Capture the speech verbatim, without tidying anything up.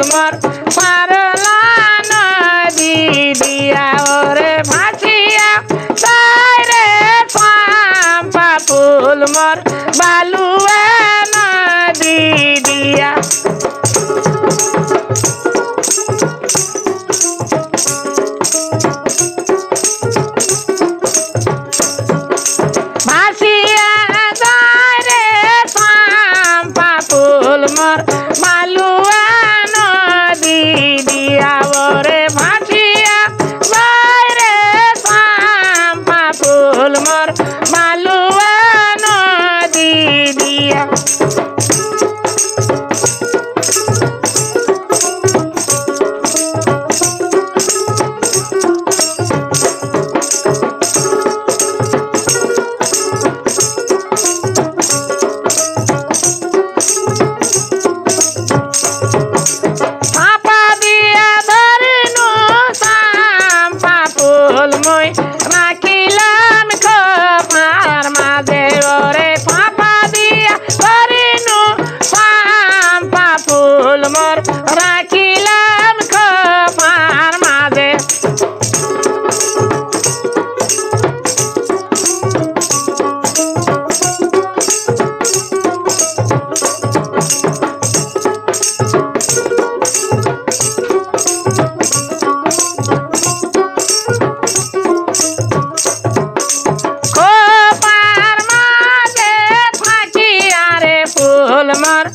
মোর পারলা নদী দিয়া, ওরে ভাসিয়া যায় রে চম্পা ফুল মোর বালুয়া নদী দিয়া। ভাসিয়া যায় রে চম্পা ফুল মোর বালুয়া নদী দিয়া, ওরে ভাসিয়া যায় রে চম্পা ফুল মোর বালুয়া নদী দিয়া। ফাঁপা দিয়া ধরিনু চম্পা ফুল মুই রাখিলাম খোপার মাঝে, ওরে ফাঁপা দিয়া ধরিনু চম্পা ফুল মোর রাখিলাম খোপার মাঝে। খোপার মাঝে থাকিয়া রে ফুল মোর